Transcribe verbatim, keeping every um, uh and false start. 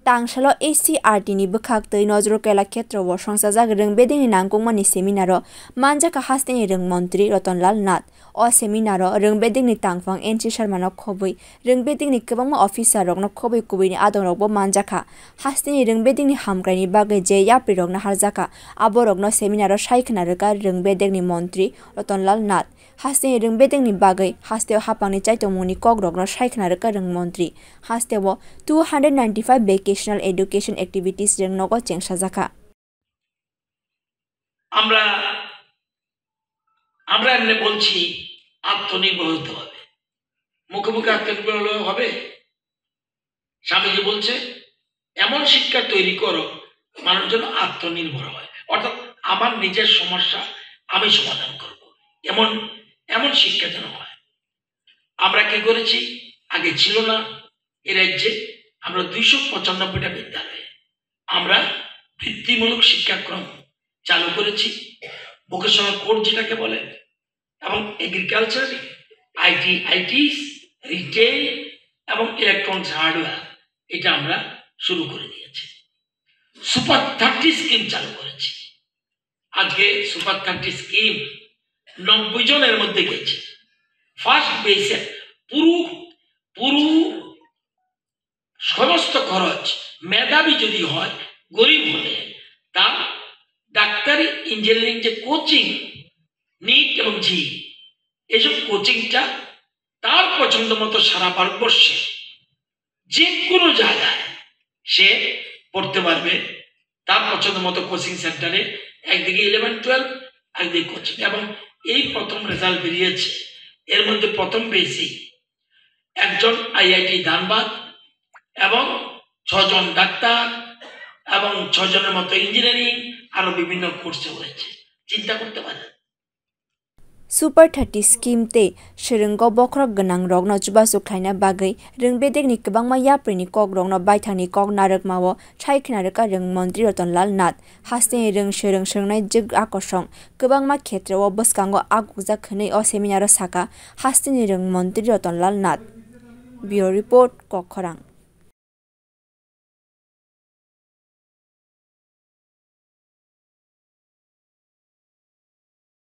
Tangsalo S C R T ni bwkhak twi Nojrukela khetrao songchajak rwng bedekni nangkukmani seminar-o manjakha hasteni rwng montri Rotonlal Nath. O seminar-o rwng bedekni tangphang N C Sharma-no khobwi rwng bedekni kwbangma officer-rokno khobwi kubuini adongrokbo manjakha. Hasteni rwng bedekni hamkraini bagwi je yaprirokno harjakha, aborokno seminar-o sai khna rwkha rwng bedekni montri Rotonlal Nath. Hasteni rwng bedekni bagwi hasteo haphangni chaitokmungni kokrokno sai khna rwkha rwng montri. Hasteo two hundred ninety-five vocational education activities rwng nogo chengsajakha. আমরা আমরা এমনি বলছি আত্মনির্ভর হতে হবে। মুখে মুখে আত্মনির্ভর হলে হবে? স্বামীজি বলছে, এমন শিক্ষা তৈরি করো মানুষ যেন আত্মনির্ভর হয়, অর্থাৎ আমার নিজের সমস্যা আমি সমাধান করব, এমন এমন শিক্ষা যেন হয়। আমরা কি করেছি? আগে ছিল না এ রাজ্যে। আমরা দুইশো পঁচানব্বইটা বিদ্যালয়ে আমরা বৃত্তিমূলক শিক্ষাক্রম চালু করেছি, ভোকেশনাল কোর্স যেটাকে বলে, এবং এগ্রিকালচার, আইটি, আইটিস, রিটেল এবং ইলেকট্রনিক্স হার্ডওয়্যার, এটা আমরা শুরু করে দিয়েছি। সুপার থার্টি স্কিম চালু করেছি। আজকে সুপার থার্টি স্কিম নব্বই জনের মধ্যে গেছে। ফার্স্ট বেসে পুরো পুরো সমস্ত খরচ মেধাবী যদি হয়, গরিব হলে, তার ডাক্তারি, ইঞ্জিনিয়ারিং যে কোচিং, নিট এবং জেই, এইসব কোচিংটা তার পছন্দ মতো সারা ভারতবর্ষে যে কোনো জায়গায় সে পড়তে পারবে। তার পছন্দ মতো কোচিং সেন্টারে, একদিকে ইলেভেন টুয়েলভ, একদিকে কোচিং। এবং এই প্রথম রেজাল্ট বেরিয়েছে, এর মধ্যে প্রথম পেয়েছি একজন আইআইটি ধানবাদ এবং ছজন ডাক্তার এবং ছজনের মতো ইঞ্জিনিয়ারিং, আরো বিভিন্ন কোর্সে হয়েছে। চিন্তা করতে পারেন। Super thirty scheme tei swrwngo bokhorok gwnangrokno chubachu khlaina bagwi rwng bedekni kwbangma yaprini kokrokno baithangni kok narwkmao sai khna rwkha rwng montri Rotonlal Nath. Hasteni rwng swrwng swrwngnai jwk akosong kwbangma khetreo bwskango agukjak hwnwi o seminar-o sakha hasteni rwng montri Rotonlal Nath. Bureau Report, Kokkhorang.